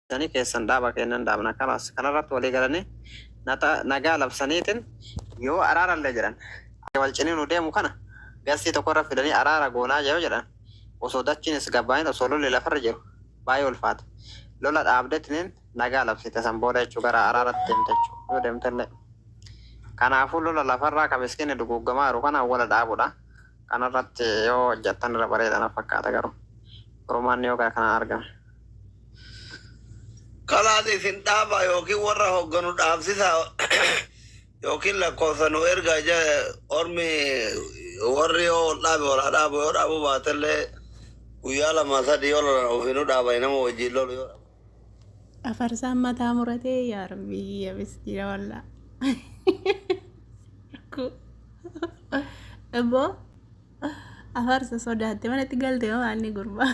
Sanii keessan dhaaba kennan dhaabna kalaas kanarratti walii galanii nagaa labsaniitin yoo araarallee jedhan wal ciniinuu deemu kana gastii tokkorra fidanii araara goonaa yoo jedhan osoo dachiinis gabbaa'in osoo lolli lafarra jiru baay'ee ulfaata. Lola dhaabdetiniin nagaa labsite san booda jechuu gara araaratti deemte jechuu yoo deemtellee. Kanaafuu lola lafarraa ka miskiinni duguuggamaa jiru kana wala dhaabudha. Kanarratti yoo hojjettan irra bareeda na fakkaata garuu. Furmaanni yoo gara kanaan argame. Kalaas isin dhaabaa yookiin warra hogganu dhaabsisaa yookiin lakkoofsa nu ergaa ormi warri yoo wal dhaabe wal haa dhaabu yoo dhaabuu baatellee guyyaa lama sadi yoo lolan ofiinuu dhaabani nama wajjin lolu yoo dhaabu. Afarsaan mataa muratee yaa rabbii ya miskiina wallaa. Ebboo afarsa sodaatte manatti galte moo anni gurbaa.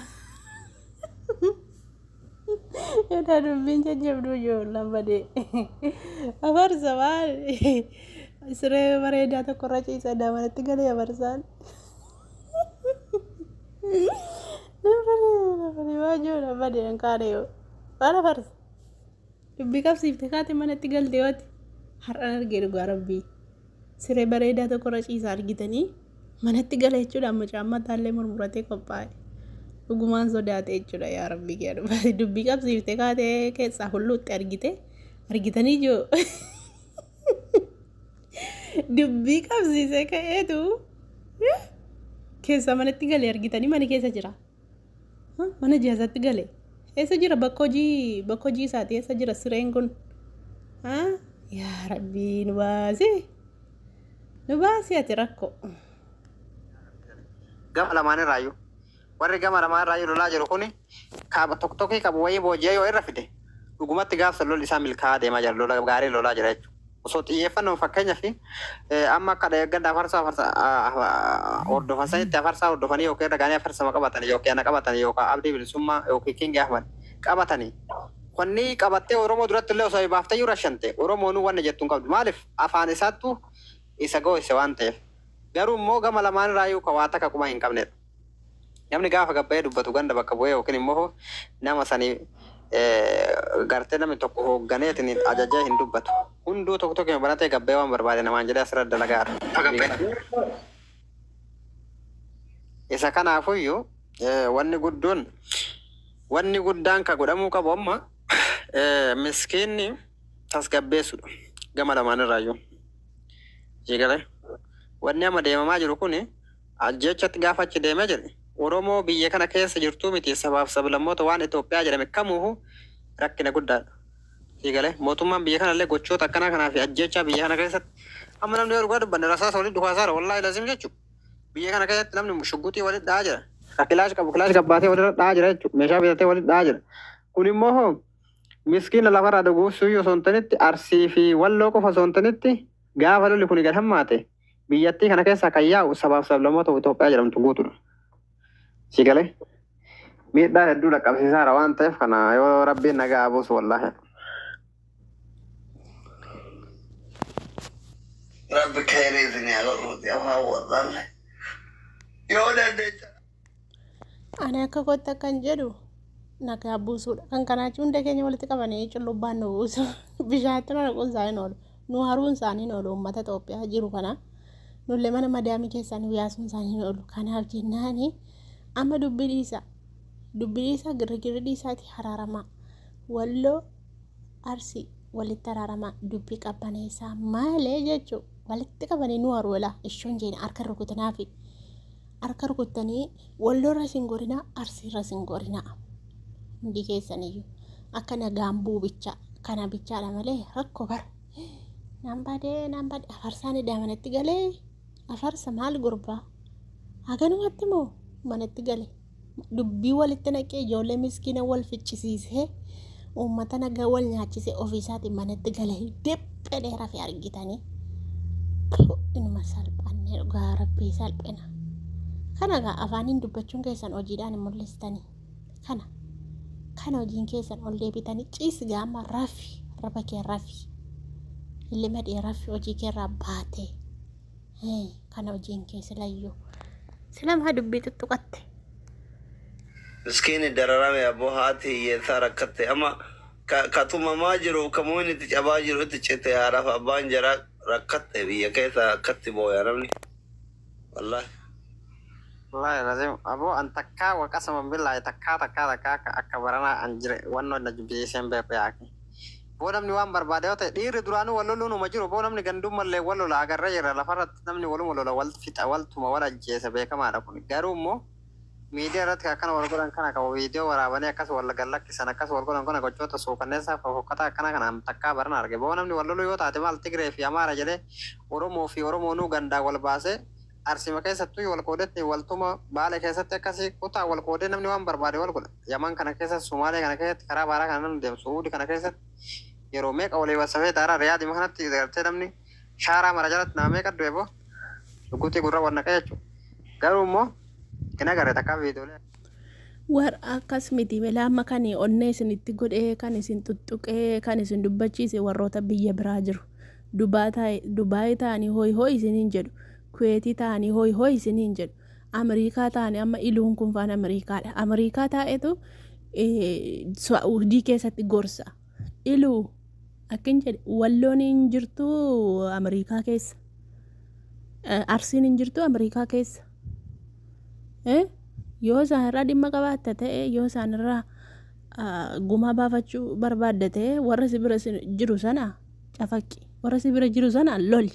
Edaa dubbiin jajjabduu ijoollaan badee. Afarsa maal siree bareedaa tokko irra ciisa edaa manatti galee afarsaan. Nafani waajjoo nafani hin kaane yoo. Maal afarsa? Dubbii qabsiifte kaate manatti galte yooti. Har'an argee dhugaa rabbii. Siree bareedaa tokko irra ciisa argitanii manatti gala jechuudha. Mucaan mataallee murmuratee qophaa'e. Dhugumaan sodaate jechuudha yaa rabbii kee dhugaa. Dubbii qabsiifte kaatee keessaa hulluutti argite argitanii jiru. Dubbii qabsiisee ka'eetu keessaa manatti galee argitanii mana keessa jira. Mana jaazatti gale. Eessa jira bakka hojii bakka hojii isaati eessa jira sireen kun? Yaa rabbii nu baasi. Nu baasi ati rakkoo. Gama lamaan irraayyuu. Warri gama lamaan irraayyuu lolaa jiru kuni kaaba tokkokkii qabu wayii booji'ee yoo irra fide dhugumatti gaafsa lolli isaa milkaa'aa deemaa jira lola gaarii lolaa jira jechuudha. Osoo xiyyeeffannoon fakkeenyaaf amma akka deeggarda afarsaa afarsa hordofan sanitti afarsaa hordofanii yookiin irra gaanii afarsama qabatanii yookiin ana qabatanii yookaan abdii bilisummaa yookiin Kingi Ahmad qabatanii wanni qabattee Oromoo duratti illee osoo baaftee iyyuu rashante Oromoonuu wanni jettu hin qabdu. Maaliif afaan isaattu isa goosse waan ta'eef. Garuu immoo gama lamaan irraayyuu ka waa takka quba hin qabnedha. Namni gaafa gabbayee dubbatu ganda bakka bu'ee yookiin immoo nama sanii gartee namni tokko hoogganeetiin ajajee hin dubbatu. Hunduu tokko tokko banatee gabbayee waan barbaade namaan jedhee asirra dalagaa jira. Isa kanaafuyyuu wanni guddoon wanni guddaan ka godhamuu qabu amma miskiinni tasgabbeessudha gama lamaan irraayyuu. Siigalee wanni amma deemamaa jiru kuni ajjechatti gaafa achi deemee jedhe Oromoo biyya kana keessa jirtuu miti sabaaf sablammoota waan Itoophiyaa jedhame kamuufu rakkina guddaadha. Siigalee mootummaan biyya kanallee gochoota akkanaa kanaa fi ajjechaa biyya kana keessatti amma namni yoo dhugaa dubbanne rasaasa walitti dhukaasaara wallaahi lazim jechuudha. Biyya kana keessatti namni shugguxii walitti dha'aa jira. Ka kilaash qabu kilaash gabbaatee walirra dha'aa jira jechuudha. Meeshaa bitatee walitti dha'aa jira. Kun immoo hoo miskiina lafarraa dhuguussuu osoo hin ta'initti Arsii fi Walloo qofa osoo hin ta'initti gaafa lolli kun gad hammaate biyyattii kana keessaa kan yaa'u sabaaf sablammoota Itoophiyaa jedhamtu guutuudha. Siigalee miidhaa hedduu dhaqqabsiisaara waan ta'eef kana yoo rabbiin nagaa buusu wallaahi. Rabbi khayrii isin haa godhuuti afaan wallaale. Yoo dandeessa. Ani akka kootti akkan jedhu nagaa buusuudha. Kan kanaa jechuun hunda keenya walitti qabanii cullubbaan nu buusu. Bishaanitti nu naquun isaanii hin oolu. Nu haruun isaanii hin oolu. Uummata Itoophiyaa jiru kana. Nullee mana madaamii keessaa nu yaasuun isaanii hin oolu. Kanaaf jennaani amma dubbii dhiisaa. Dubbii dhiisaa girrigirri dhiisaati haraaramaa. Walloo Arsii walitti araaramaa dubbii qabbaneessaa malee jechuu walitti qabanii nu haru walaa ishoon jeena harka rukutanaafi. Harka rukuttanii Walloorra isin gorinaa Arsiirra isin gorinaa hundi keessaniyyuu akka nagaan bu'u bicha kana bichaadha malee rakkoo bara nan badee nan badee afarsaan edaa manatti galee afarsa maal gurbaa haganumatti moo manatti gale dubbii walitti naqee ijoollee miskiina wal ficcisiisee uummata nagaa wal nyaachisee ofiisaatiin manatti galee diphedhee rafee argitanii. Inuma salphanne dhugaa rabbii salphina. Kana gaa afaaniin dubbachuun keessan hojiidhaan hin mul'istanii. Kana kana hojiin keessan ol deebitanii ciisi gaama rafi raba kee rafi. Ilma dhee rafi hojii kee irraa baatee. Kana hojiin kee silayyuu. Silamaa dubbii tuttuqatte. Miskiini dararame abboo haati hiyyeessaa rakkatte amma Ka tumamaa jiru ka muumini itti cabaa jiru itti cite haadhaaf abbaan jaraa rakkatte biyya keessa akkatti booya namni. Wallahi. Wallahi lazim aboo an takkaa wa qasaman billaahi takkaa takkaa takkaa akka akka baranaa an jire wannoo na jibbisiiseen beeku yaaki. Boo namni waan barbaade yoo ta'e dhiirri duraanuu wal loluun uma jiru boo namni gandummallee wal lola agarra jirra lafarratti namni waluma lola wal fixa wal tuma wal ajjeesa beekamaadha kun garuu immoo miidiyaa irratti akkana wal godhan kana qabu viidiyoo waraabanii akkas wal gad lakkisan akkas wal godhan kana gochoota suukanneessaa fofokkataa akkana kana takkaa barana arge boo namni wal loluu yoo taate maal Tigree fi Amaara jedhee Oromoo fi Oromoonuu gandaa wal baasee Arsima keessattuu wal qoodetti wal tuma Baale keessatti akkasi kutaa wal qoodee namni waan barbaade wal godha Yaman kana keessatti Sumaalee kana keessatti karaa baaraa kana namni deemu Su'uudi kana keessatti yeroo meeqa walii wal safee daaraa Riyaadima kanatti gartee namni shaaraa mara jalatti nama meeqa du'e boo Shugguxii gurra wal naqee jechuudha. Garuu immoo hin agarre takkaa viidiyoolee. War akkas miti mela amma kan onnee isinitti godhee kan isin tuttuqee kan isin dubbachiise warroota biyya biraa jiru. Dubaay ta'anii hooy hooy isiniin jedhu. Kuweetii ta'anii hooy hooy isiniin jedhu. Amiriikaa ta'anii amma iluun kun faan Amiriikaadha. Amiriikaa taa'etu Saa'udii keessatti gorsa. Iluu akkin jedhe walloon hin jirtu Amiriikaa keessa. Arsiin hin jirtu Amiriikaa keessa. Yoo isaan irraa dhimma qabaatta ta'e yoo isaan irraa gumaa baafachuu barbaadda ta'e warra si bira jiru sana cafaqqi. Warra si bira jiru sana loli.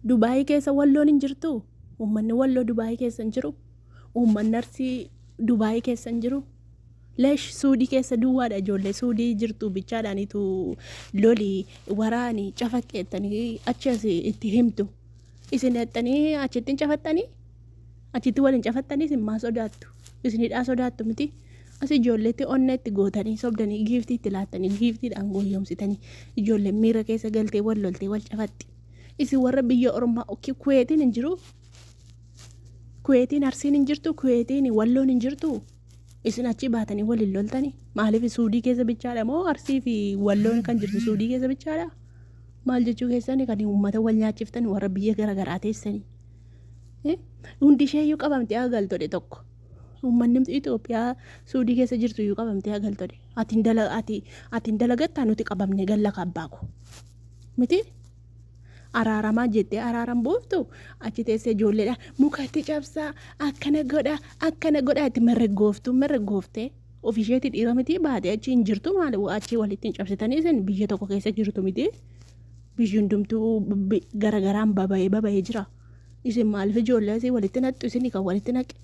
Dubaayii keessa walloon hin jirtu. Uummanni walloo Dubaayii keessa hin jiru. Uummanni Arsii Dubaayii keessa hin jiru. Leesh Suudii keessa duwwaadha ijoollee Suudii jirtu bichaadhaanitu loli waraani cafaqqeettanii achi as itti himtu. Isin dhaqxanii achitti hin cafaxxanii? Achitti wal hin cafaxxanii isin maa sodaattu? Isin hidhaa sodaattu miti? As ijoolleetti onnee itti gootanii sobdanii giiftii itti laattanii giiftiidhaan goyyomsitanii ijoolleen miira keessa galtee wal loltee wal cafaxxi. Isin warra biyya ormaa Kuweetiin hin jiru? Kuweetiin Arsiin hin jirtu? Kuweetiin Walloon hin jirtu? Isin achii baatanii wal hin loltanii? Maaliif Suudii keessa bichaadha moo Arsii fi Walloon kan jirtu Suudii keessa bichaadha? Maal jechuu keessani kan uummata wal nyaachiftan warra biyya garaagaraa teessanii? Hundi ishee iyyuu qabamtee haa galtodhe tokko. Uummanni Itoophiyaa Suudii keessa jirtu iyyuu qabamtee haa galtodhe. Ati hin dalagattaa nuti qabamne galla kabbaa koo. Miti? Araaramaa jettee araaran buuftu achi teessee ijoolleedha muka itti cabsaa akkana godha akkana godha itti merreggooftu merreggooftee ofisheetii dhiira miti baatee achi hin jirtu maali achi walitti hin cabsitanii isin biyya tokko keessa jirtu miti biyyi hundumtuu garagaraan baba'ee baba'ee jira isin maaliif ijoollee asii walitti naqxu isin kan walitti naqe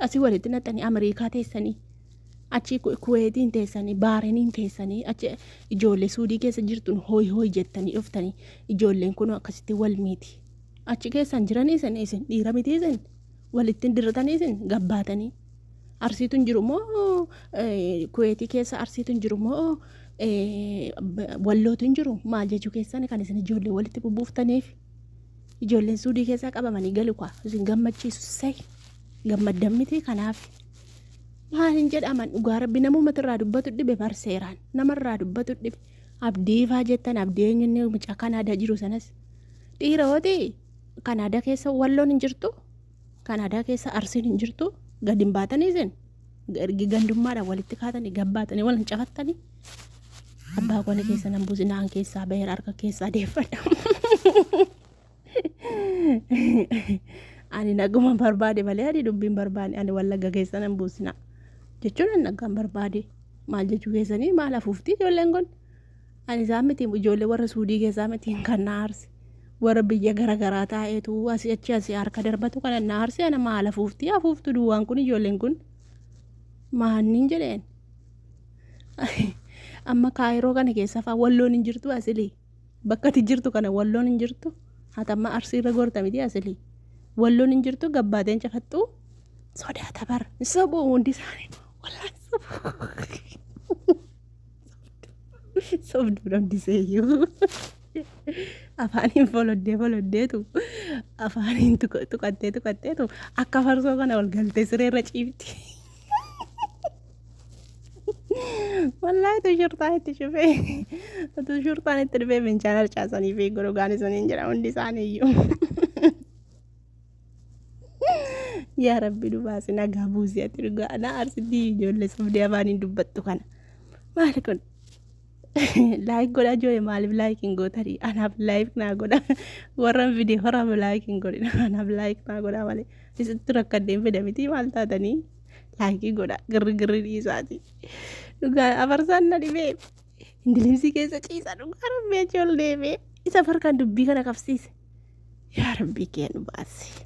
asii walitti naqxanii Ameerikaa teessanii Achi Kuweetiin teessanii, Baareniin teessanii, achi ijoollee Suudii keessa jirtuun hooy hooy jettanii dhuftanii ijoolleen kun akkasitti wal miiti. Achi keessan jiranii isin isin dhiira miti isin walitti dirratanii isin gabbaatanii. Arsiitu hin jiru moo Kuweetii keessa arsiitu hin jiru moo wallootu hin jiru maal jechuu keessan kan isin ijoollee walitti bubbuuftaniif. Ijoolleen Suudii keessaa qabamanii galu kaa isin gammachiisu sayi gammaddan miti kanaaf. Maal hin jedhaman dhugaa rabbi namumatu irraa dubbatu dhibe bar seeraan namarraa dubbatu dhibe abdii faa jettan abdii eenyunni mucaa Kanaadaa jiru sanas dhiira hooti Kanaadaa keessa walloon hin jirtu Kanaadaa keessa arsiin hin jirtu gad hin baatanii isin ergi gandummaadhaan walitti kaatanii gabbaatanii wal hin cafattanii abbaa koo keessa nan buusinaan keessaa baheera harka keessaa deeffadha. Ani naguma barbaade malee ani dubbiin barbaade ani wallagga keessa nan buusina jechuun ani nagaan barbaade maal jechuu keessanii maal hafuufti ijoolleen kun ani isaan miti ijoollee warra suudii keessaa miti kan na aarse warra biyya garaagaraa taa'eetu asii achi asii harka darbatu kana na aarse ana maal hafuufti hafuuftu duwwaan kun ijoolleen kun maannin jedheen amma kaayiroo kana keessa fa'aa walloon hin jirtu asilii Bakka ati jirtu kana walloon hin jirtu. Hatamma arsii irra gorta miti asilii. Walloon hin jirtu gabbaateen cafaxxu. Sodaata bar. Hin sobu hundi isaanii. Wallaahi sobu. Sobduu namni seeyyuu. Afaaniin foloddee foloddeetu afaaniin tuqattee tuqatteetu akka farsoo kana ol galtee sireerra ciifti. Wallaahi tu shurxaan itti shufee utuu shurxaan itti dhufee fincaan harcaasanii fi godogaan isaniin jedha hundi isaanii iyyuu. Yaa Rabbi nu baasi, nagaa buusi ati dhugaa. Na aarsitii ijoollee sobdee afaaniin dubbattu kana. Maali kun? Like godhaa ijoollee, maaliif like hin gootanii? Anaaf like naa godha. Warra viidiyoo waraaba like hin godhina. Anaaf like naa godhaa malee. Isitti rakkadheen fida miti, maal taatanii? Like godha, girri girri dhiisaati. Dhugaa afarsaan na dhibee. Indilimsii keessa ciisa, dhugaa Rabbi achi ol deemee. Isa farkaan dubbii kana qabsiise. Yaa Rabbii kee nu baasi.